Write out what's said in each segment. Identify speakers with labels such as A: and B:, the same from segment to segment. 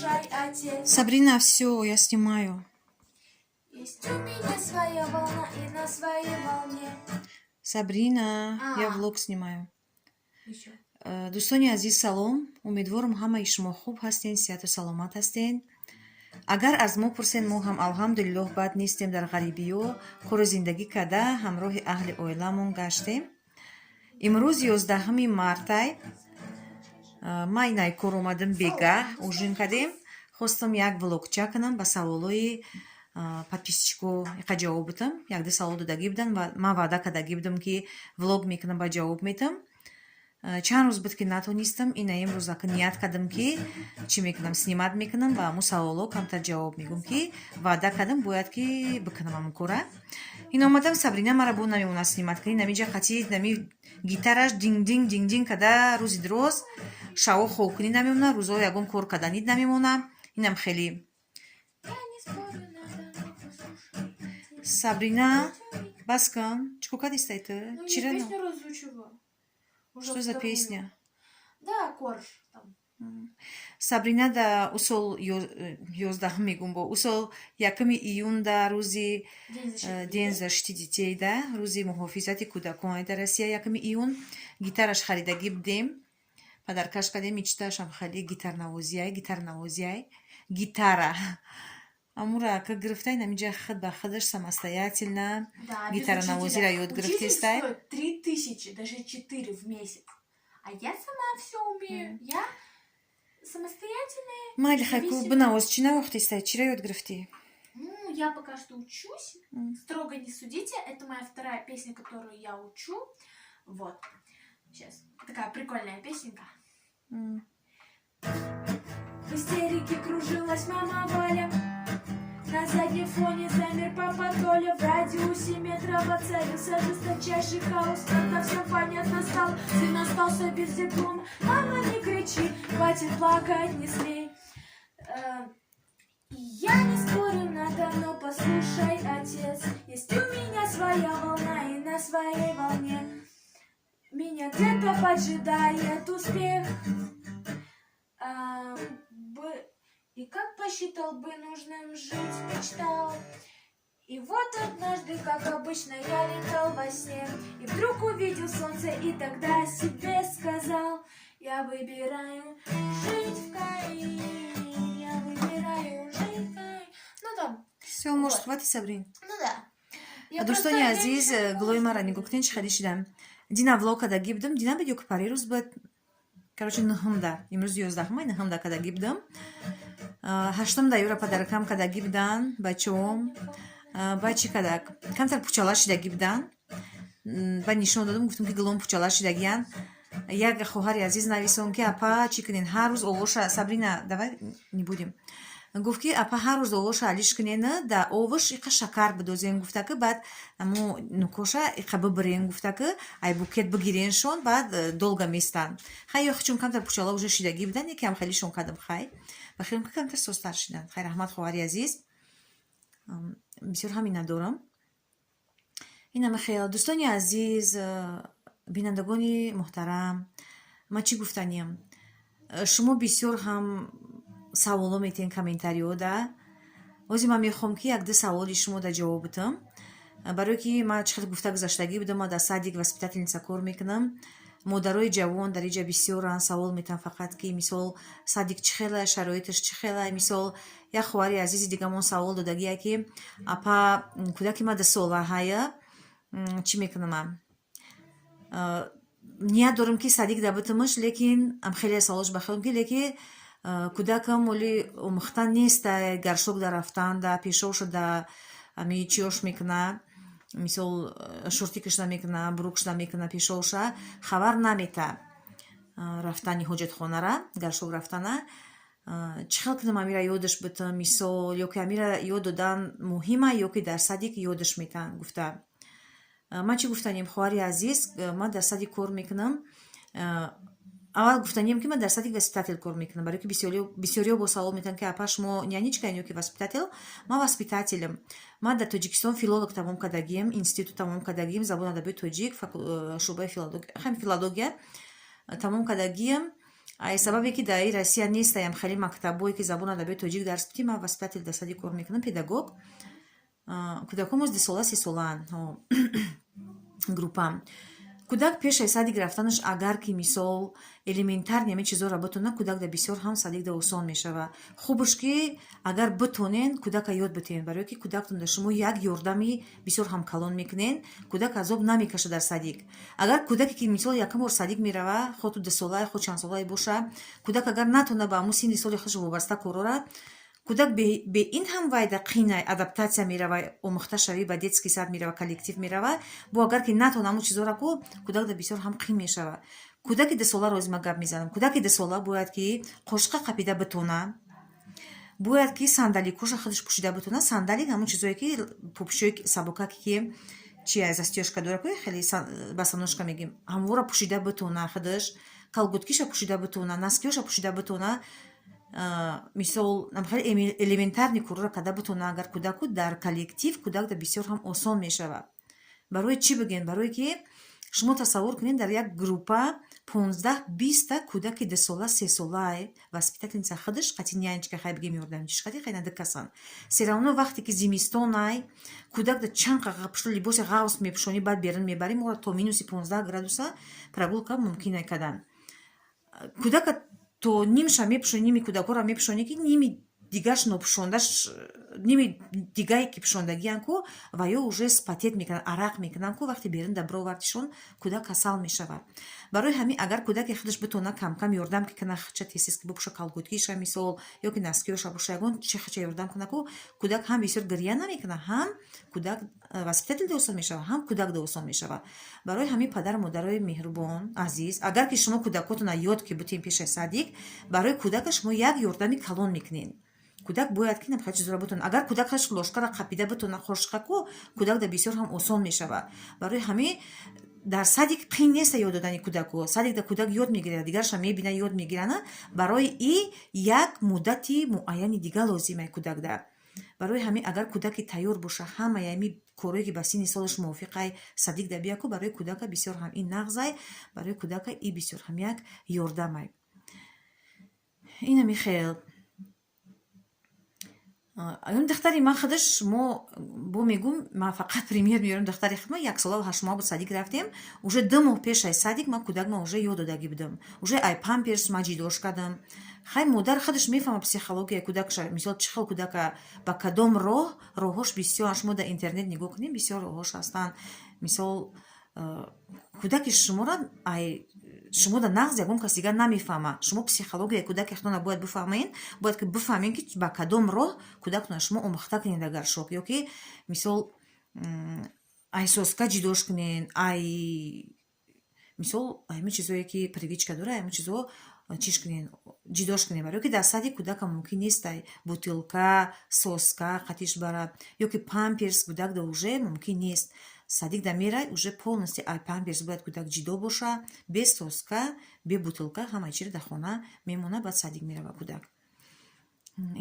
A: послушай, отец.
B: Сабрина, все, я снимаю.
A: Есть у меня своя волна, и на своей волне.
B: Сабрина, я
A: А.
B: влог снимаю.
A: Еще.
B: Дӯстони азиз, салом. Умедворам, ҳамаи шумо хуб ҳастен, сиҳату саломат ҳастен. Агар аз мо пурсен, мо ҳам, алҳамдулиллоҳ, бад нестем. Дар ғарибиё кору зиндагӣ карда, ҳамроҳи аҳли оиламон гаштем. Имрӯз 11-уми мартай. Ман инай кор омадам, бегаҳ ужин кардем. Хостам як влогча кунам, ба саволҳои подписчико иқа ҷавоб бутам. Якду савол додагӣ будан ва ман ваъда кардагӣ будам, ки влог мекунам, ба ҷавоб метам. Чанд рӯз буд, ки натонистам. Ина имрӯз ака ният кардам, ки чӣ мекунам, снимать мекунам ва ҳамун саволҳо камтар ҷавоб мегӯм, ки ваъда кардам, бояд ки бикунам ҳамун кора. Ин омадам, Сабрина мара бо намемонад снимать кунӣ. Намиҷа қатӣ нами гитараш динг динг динг динг када, рӯзи дроз шаво хобкунӣ намемонад, рӯзҳо ягон кор карданид намемонад. Инам хеле.
A: Я не спорю, надо, но послушай, отец.
B: Сабрина, бас кун. Чӣ кор кардистай ту?
A: Ну, я
B: Чира?
A: песню разучиваю. Уже
B: Что за
A: вторую.
B: песня?
A: Да, корж там.
B: Сабрина да усол 11-ум мегум, бо усол 1-уми июн да рӯзи
A: День защиты
B: День
A: детей.
B: защиты детей, да, рӯзи муҳофизати кӯдакон дар Россия, 1-уми июн, гитараш харидагӣ будем, подаркаш кардем. Мечтаашам хеле гитарнавозиай, гитарнавозиай, гитара амура ака гирифтай, намиҷа худ ба худаш самостоятельно
A: Да, без
B: гитаранавозиро
A: учителя.
B: ёд
A: Учитель
B: гирифтестай.
A: стоит 3000, даже 4 в месяц. А я сама все умею. Я самостоятельная.
B: Майли, хайку,
A: независимая.
B: Бинавоз, чӣ навохтестай, чира ёд гирифтӣ?
A: Ну, я пока что учусь. Строго не судите. Это моя вторая песня, которую я учу. Вот. Сейчас. Такая прикольная песенка. В истерике кружилась мама Валя. На заднем фоне замер папа Толя. В радиусе метра воцарился жесточайший хаос. Когда всем понятно стало, сын остался без диплома. Мама, не кричи, хватит плакать, не смей. Я не спорю, надо, но послушай, отец. Есть у меня своя волна, и на своей волне меня где-то поджидает успех. А, и как посчитал бы нужным, жить мечтал. И вот однажды, как обычно, я летал во сне и вдруг увидел солнце, и тогда себе сказал: я выбираю жить в Каире, я выбираю жить в Каире. Ну там,
B: Все, может,
A: Вот.
B: хватит, Сабрин.
A: Ну да. Я
B: Дӯстони
A: просто-
B: азиз, гулои мара нигоҳ кунед, чӣ хеле шидам. Дина влог кардагӣ будам, дина буд ё ки парирӯз буд. Короче, 9-умда, имрӯз 11-ума, 9-умда кардагӣ будам. 8-умда юра подаркам кардагӣ будан бачаом. Баъд чӣ кардак? Камтар пучала шидагӣ будан. Баъд нишон додам, гуфтам, ки гулом пучала шидагиян. Як хоҳари азиз нависон, ки апа, чӣ кунен ҳар рӯз овоша. Сабрина, давай не будем. Гуфт, ки апа, ҳар рӯз овоша алиш кунен, да овош иқа шакар бидозен, гуфта, ки баъд аму нукоша иқа бибирен, гуфта, ки ай букет бигиреншон, баъд долго местанд. Хай, ё чун камтар пучала уже шидагӣ будан, якам хелишон кардам. Хай, ба хелм, ки камтар созтар шиданд. Хай, раҳмат, хоҳари азиз. Бисёр ҳамина дорам. Инама хел, дӯстони азиз, бинандагони муҳтарам, ман чӣ гуфтаниям? Шумо бисёр ҳам саволо метиҳен комментариҳо да. Ҳозир ман мехоҳам, ки якду саволи шумо да ҷавоб бутам, барое ки ман чӣ хел гуфта гузаштагӣ будам, ман дар садик воспитательница кор мекунам. Модарои ҷавон дар инҷа бисёранд, савол метиҳанд фақат, ки мисол, садик чӣ хела, шароиташ чӣ хела. Мисол, як хоҳари азизи дигамон савол додагия, ки апа, кӯдаки ма 2 сола ҳая, чӣ мекунама, ният дорам, ки садик дабитамаш, лекин ам хеле саволш бахелам, ки лекин кӯдакам оли омӯхтан неста, горшок да рафтан да пешоша да ами чиёш мекуна, мисол, шортикаш намекуна, брюкш намекуна, пешоша хабар намета, рафтани ҳоҷатхонара, горшок рафтана. Чӣ хел кунам, амира ёдаш битам, мисол, ё ки амира ёд додан муҳима, ё ки дар садик ёдаш метаҳанд, гуфта. Ман чӣ гуфтанем, хоҳари азиз? Ман дар садик кор мекунам. Аввал гуфтанем, ки ман дар садик воспитатель кор мекунам, барои ки бисёриҳо бо савол метаҳанд, ки апа, шумо нянечка ё ки воспитатель? Ман воспитателем. Ман дар Тоҷикистон филолог тамом кардагием, институт тамом кардагием, забон адабиёти тоҷик, шӯъбаи филология тамом кардагием. Ай сабабе ки дар Россия нестаям хеле мактабое, ки забону адабиёти тоҷик дарс бидим. Ман воспитатель дар садик кор мекунам, педагог. Кӯдакҳо 2 сола, 3 солаанд группам. Кӯдак пеш аз садик рафтанаш, агар ки, мисол, элементарный ҳамин чизоро битона, кӯдак да бисёр ҳам садик да осон мешава. Хубаш ки агар битонен, кӯдака ёд битен, барое ки кӯдактон да шумо як ёрдами бисёр ҳам калон мекунен. Кӯдак азоб намекаша дар садик. Агар кӯдаке ки, мисол, якум бор садик мерава, хо ту 2 солае, хо чандсолае боша, кӯдак агар натона ба ҳамун синни соли худаш вобаста корора, кӯдак бе ин ҳам вайда қинай адаптатсия мерава, омӯхта шавӣ ба детский сад мерава, коллектив мерава. Бо агар ки натона ҳамун чизора ку, кӯдак да бисёр ҳам қин мешава. Кӯдаки 2 сола рози ма гап мезанам. Кӯдаки 2 сола бояд ки қошиқа қапида битона, бояд ки сандаликоша худаш пӯшида битона. Сандалик ҳамун чизое ки пӯпшои сабукаке, ки чи застёжка дора ку, хеле босоножка мегим, ҳамвора пӯшида битона худаш, колготкиша пӯшида битона, носкиёша пӯшида битона. Мисол, хеле элементарный корро карда битона агар кӯдаку, дар коллектив кӯдак да бисёр ҳам осон мешавад. Барои чӣ бигӯем? Барое ки шумо тасаввур кунед, дар як группа 15-20-та кӯдаки 2 сола, 3 солае, воспитательница худаш қати нянечка, хай бигем, ёрдамчиш қати, хай, ду касан. Всё равно вақте ки зимистонай, кӯдак да чанд пушто либоси ғавс мепӯшонӣ, баъд берун мебарӣ, моро то -15 градуса прогулка мумкин кардан. Кӯдака то нимша мепӯшонӣ, ними кӯдакҳоро мепӯшонӣ, ки ними дигаш нопӯшондаш, ними дигае ки пӯшондагиян ку, ва ё уже вспотеть мекунанд, арақ мекунанд ку. Вақте берун да бировардишон, кӯдак касал мешавад. Барои ҳамин, агар кӯдаке худаш битона камкам ёрдам ки кана, хча тез ки бипӯша колготкиша, мисол, ё ки носкиёша пӯша, ягон чи хча ёрдам кана ку, кӯдак ҳам бисёр гирья намекунад, ҳам кӯдак воспитатель да осон мешавад, ҳам кӯдак да осон мешавад. Барои ҳамин, падару модарои меҳрубон, азиз, агар ки шумо кӯдакотона ёд ки бутем пеши садик, барои кӯдака шумо як ёрдами калон мекунед. Кӯдак бояд ки намхел чизоро битона. Агар кӯдак хаш ложкара қапида битона, қошиқа ку, кӯдак да бисёр ҳам осон мешавад. Барои ҳамин дар садик қин неста ёд додани кӯдаку. Садик да кӯдак ёд мегирад, дигарша мебина, ёд мегирана. Барои и як муддати муайяни дига лозима кӯдакда. Барои ҳамин, агар кӯдаки тайёр боша, ҳамаи ами корое ки ба синни солаш мувофиқай, садик да бияку, барои кӯдака бисёр ҳам ин нағзай, барои кӯдака и бисёр ҳам як ёрдамай. Инами хел. Духтари ман худаш, мо бо мегум, ман фақат пример меёрам духтари худ. Ма 1 солаву 8 моҳ буд, садик рафтем. Уже 2 моҳ пеш ай садик ман кӯдак ма уже ёд додагӣ будам, уже ай памперс ма ҷидош кардам. Хай, модар худаш мефаҳма психологияи кӯдакша, мисол, чӣ хел кӯдака ба кадом роҳ. Роҳҳош бисёр, шумо дар интернет нигоҳ кунед, бисёр роҳҳош ҳастанд. Мисол, кӯдаки шуморо ай шумо да нағз ягон кас дигар намефаҳма. Шумо психологияи кӯдаки худона бояд бифаҳмед, бояд ки бифаҳмед, ки ба кадом роҳ кӯдактона шумо омӯхта кунед. Агар шок ё ки, мисол, ай соска ҷидош кунед, ай, мисол, ҳамин чизое ки привычка дора, ҳамин чизо чиш кунед, ҷидош кунед. Барое ки дар садик кӯдака мумкин нест ай бутылка, соска қатиш бара ё ки памперс, кӯдак да уже мумкин нест. Садик да мерай, уже полностью ай памперс бояд кӯдак ҷидо боша, без соска, бе бутылка, ҳамаи чиро дар хона мемона, баъд садик мерава кӯдак.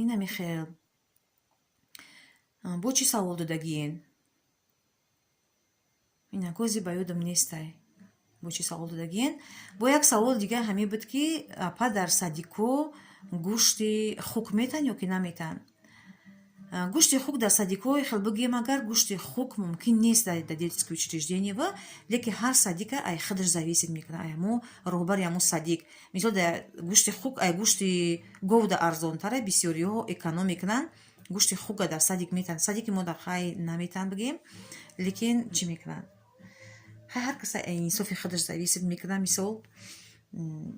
B: Инами хел. Бо чӣ савол додагиен? Ина кози ба ёдам нестай, бо чӣ савол додагиен. Бо як савол дига ҳамин буд, ки апа, дар садико гӯшти хук метан ё ки наметан? Гӯшти хук дар садикҳои хел бигӯем, агар гӯшти хук мумкин нест дар детское учреждение, лекин ҳар садика ай худаш зависит мекунад, ай ҳамо роҳбари ҳамо садик. Мисол, гӯшти хук ай гӯшти говда арзонтара, бисёриҳо эконом мекунанд, гӯшти хука дар садик метан. Садики мо дар хай наметан бигем, лекин чӣ мекунанд, хай, ҳар каса инсофи худаш зависит мекунад. Мисол,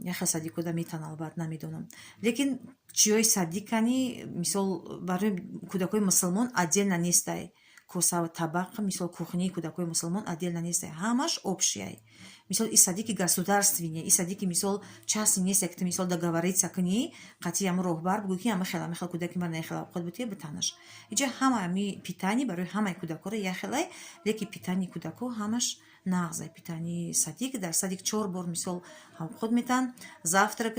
B: яхел садикода метан, албат, намедонам, лекин чиёи садикани, мисол, барои кӯдакҳои мусулмон отдельно нестай коса, табақ. Мисол, кухнии кӯдакҳои мусулмон отдельно нестай, ҳамаш общий. Мисол, и садики государственный, и садики, мисол, частный нестай, ки ту, мисол, договориться кунӣ қатъи ҳамо роҳбар, бугӯ ки ама хел, ама хел кӯдаки ман наихел авқот бутия, битанаш. Иҷа ҳама ами питание барои ҳамаи кӯдакҳоро яхелай, лекин питание кӯдакҳо ҳамаш нағзай. Питание садик, дар садик чор бор, мисол, авқот метан, завтрак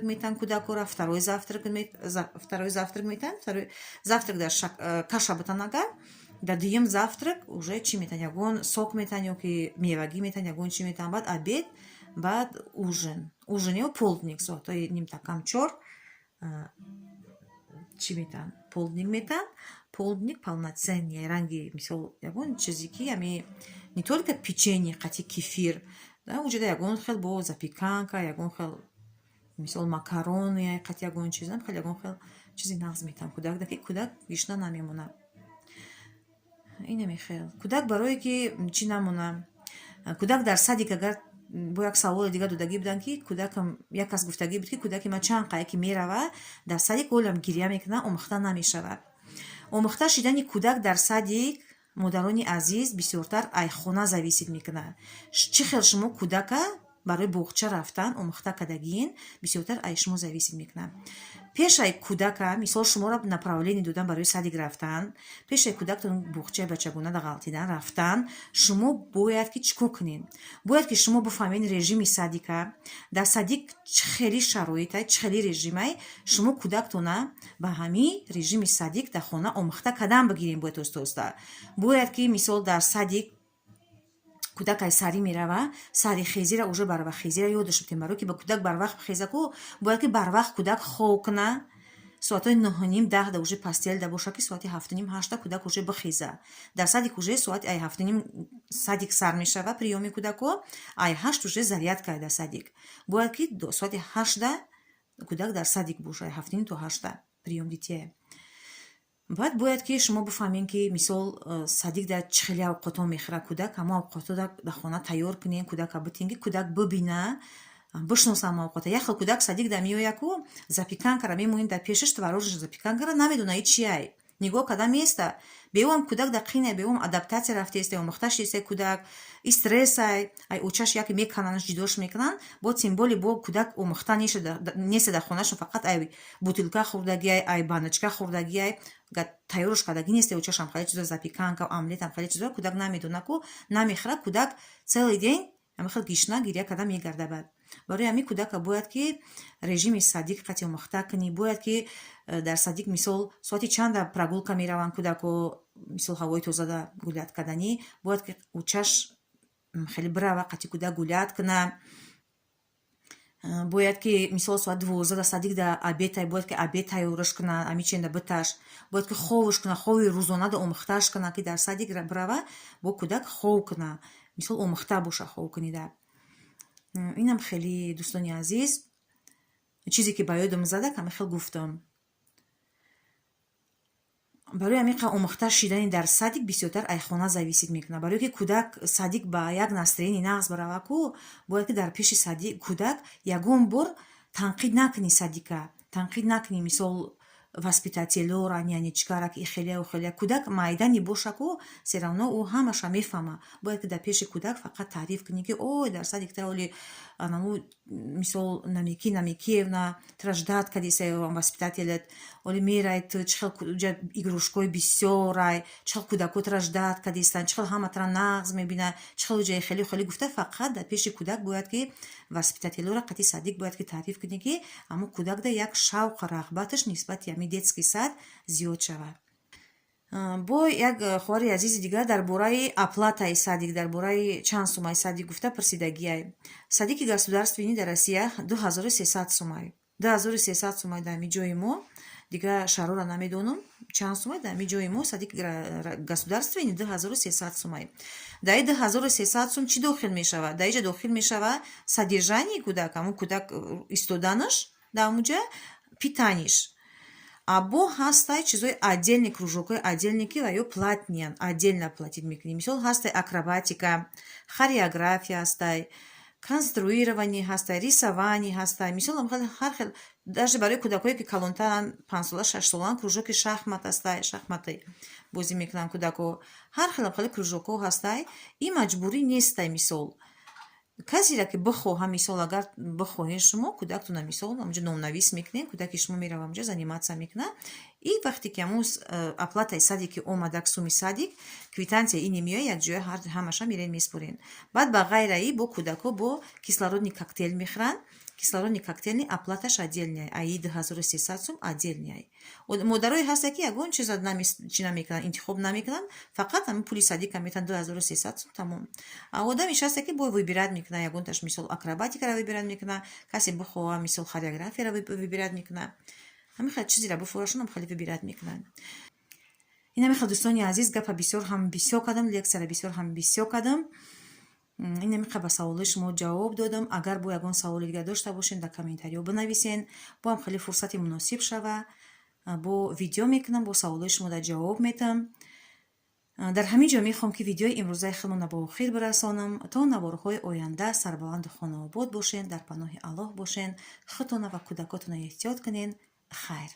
B: метан кӯдакҳоро, второй завтрак метан. Второй завтрак дар каша бутан, агар дар дуюм завтрак уже чӣ метан, ягон сок метан ё ки мевагӣ метан, ягон чӣ метан. Баъд обед Баъд ужин ё полдник, соатҳои нимтакам чор чӣ метаҳанд? Полдник метаҳанд. Полдник полноценный, ранги, мисол, ягон чизе ки ами не только печенье қати кефир, уҷода ягон хел бо запеканка, ягон хел, мисол, макарони қати ягон чиз, хел ягон хел чизи нағз метаҳанд кӯдак, ки кӯдак гишна намемонад. Инаме хел кӯдак, барое ки чӣ намона кӯдак дар садик. Агар бо як саволи дигар додагӣ буданд, ки кӯдакам, як кас гуфтагӣ буд, ки кӯдаки ман чанд қая ки мерава дар садик, олам гиря мекунад, омӯхта намешавад. Омӯхта шидани кӯдак дар садик, модарони азиз, бисёртар ай хона зависит мекунад. Чӣ хел шумо кӯдака барои боғча рафтан омӯхта кардагиин, бисёртар ай шумо зависит мекунад. Пешай кӯдака, мисол, шуморо направление додан барои садик рафтан, пешай кӯдактон боғчаи бачагона ғалтидан рафтан, шумо бояд ки чӣ кор кунед? Бояд ки шумо бифаҳмед режими садика, дар садик чӣ хели шароитай, чӣ хели режимай. Шумо кӯдактона ба ҳамин режими садик дар хона омӯхта кардан бигирем. Бояд оста оста, бояд ки, мисол, дар садик кӯдак ай сарӣ мерава, сари хезира, уже барвақтхезира ёдаш битем. Барое ки ба кӯдак барвақт хеза ку, бояд ки барвақт кӯдак хоб куна, соатҳои 9:30, 10-да уже постельда боша, ки соати 7:30, 8-та кӯдак уже бихеза. Дар садик уже соати ай 7:30 садик сар мешава, приёми кӯдако, ай 8 уже зарядка дар садик. Бояд ки соати 8-да кӯдак дар садик боша, ай 7:30 то 8-та приём детей. Баъд бояд ки шумо бифаҳмем, ки, мисол, садик дар чӣ хели авқотҳо мехӯрад кӯдак, ҳамон авқотҳо дар хона тайёр кунем, кӯдака битем, ки кӯдак бибина, бишноса ҳамон авқота. Як хел кӯдак садик да меояд ку, запеканкара мемонем дар пешаш, творожная запеканкара намедона и чиай, нигоҳ карда места. Бевом кӯдак дар қине, бевом адаптатсия рафтеста, омӯхта шудеста кӯдак, и стрессай, ай очаш яке мекананаш, ҷудош мекунанд, бо тем более бо кӯдак омӯхта неста. Дар хонашон фақат ай бутылка хӯрдагиай, ай баночка хӯрдагиай, тайёрш кардагӣ нест. Очашам хеле чизо, запеканка, омлетам, хеле чизо кӯдак намедона ку, намехӯрад. Кӯдак целый день ҳамин хел гишна, гиря карда мегарда. Баъд барои ҳамин кӯдака бояд ки режими садик қати омӯхта кунӣ. Бояд ки дар садик, мисол, соати чанда прогулка мераванд кӯдако, мисол, ҳавои тозада гулять карданӣ, бояд ки учаш хеле бирава, қати кӯдак гулять куна. Бояд ки, мисол, соат 12-да садик да обедай, бояд ки обед тайёраш куна, ами ченда биташ, бояд ки ховш куна, хови рӯзонада омӯхтааш куна, ки дар садик бирава, бо кӯдак хов куна, мисол, омӯхта боша хов кунида. Инам хеле, дӯстони азиз, чизе ки ба ёдам зада, каме хел гуфтам. Барои ҳамин омӯхта шидани дар садик бисёртар ай хона зависит мекунад. Барое ки кӯдак садик ба як настроение нағз барава ку, бояд ки дар пеши садик кӯдак ягон бор танқид накунӣ, садика танқид накунӣ, мисол, воспитателёра, нянечкара, ки ихелия, ухелия. Кӯдак майдани боша ку, всё равно ӯ ҳамаша мефаҳма. Бояд ки дар пеши кӯдак фақат таъриф кунӣ, ки ой, дар садик тара оли анаму, мисол, Намеки Намекиевна тара ждать кадиса, воспитателет оли мерай, ту чӣ хел ҷа игрушкои бисёрай, чӣ хел кӯдако тара ждать кадистан, чӣ хел ҳама тара нағз мебинад, чӣ хел ҷаи хеле хеле гуфта. Фақат дар пеши кӯдак бояд ки воспитателёра қати садик бояд ки таъриф кунӣ, ки ҳамун кӯдакда як шавқу рағбаташ нисбати ҳамин детский сад зиёд шавад. Бо як хоҳари азизи дигар дар бораи оплатаи садик, дар бораи чанд сумаи садик гуфта пурсидагиай. Садики государственный дар Россия 2300 сумай, 2300 сумай дар ҳамин ҷои мо. Дигар шаҳрҳоро намедонам чанд сумай. Дар ҳамин ҷои мо садики государственный 2300 сумай. Дар ин 2300 сум чӣ дохил мешавад? Дар инҷа дохил мешавад содержании кӯдак, ҳамун кӯдак истоданаш дар ҳамунҷа, питаниш. А бо ҳастай чизои отдельный, кружокҳои отдельный, ки ва ё платныян, отдельно платить мекунӣ. Мисол, ҳастай акробатика, хореография ҳастай, конструирование ҳастай, рисование ҳастай, мисол, ҳар хел. Даже барои кӯдакҳое ки калонтаранд, 5-сола, 6-солаанд, кружоки шахмат ҳастай, шахмати бозӣ мекунанд кӯдакҳо. Ҳар хел хеле кружокҳо ҳастай. Ин маҷбурӣ нестай. Мисол, касере ки бихоҳа, мисол, агар бихоҳед шумо кӯдактона, мисол, ҳамунҷо номнавис мекунед, кӯдаки шумо мерава, ҳамунҷо заниматься мекунад. И вақте ки ҳамун оплатаи садик ки омадак, суми садик, квитансия ини меояд, якҷоя ҳамаша мерен, меспорен. Баъд ба ғайраи бо кӯдакҳо бо кислородный коктейль мехӯранд. Кислородный коктейльный оплаташ отдельная, аи 2300 сум отдельная. Модарое ҳаста, ки ягон чиза чи намекунанд, интихоб намекунанд, фақат ҳамин пули садика метаванд, 2300 сум, тамом. А одамеш ҳаста, ки бо выбирать мекунад, ягонташ, мисол, акробатикаро выбирать мекунад, касе бихоҳа, мисол, хореографияро выбирать мекунад. Ҳамин хел чизеро бифурашонам, хеле выбирать мекунанд. Ин ҳамин хел, дӯстони азиз, гапа бисёр ҳам бисёр кардам, лексияра бисёр ҳам бисёр кардам. Ин ҳамин ба саволҳои шумо ҷавоб додам. Агар бо ягон саволи дигар дошта бошед, дар комментариҳо бинависен. Бо ҳам хеле фурсати муносиб шава, бо видео мекунам, бо саволҳои шумо дар ҷавоб метам. Дар ҳамин ҷо мехоҳам, ки видеои имрӯзаи худмонро ба охир бирасонам. То наворҳои оянда сарбаланду хонаобод бошен, дар паноҳи Аллоҳ бошен, худтона ва кӯдакотона эҳтиёт кунен. Хайр.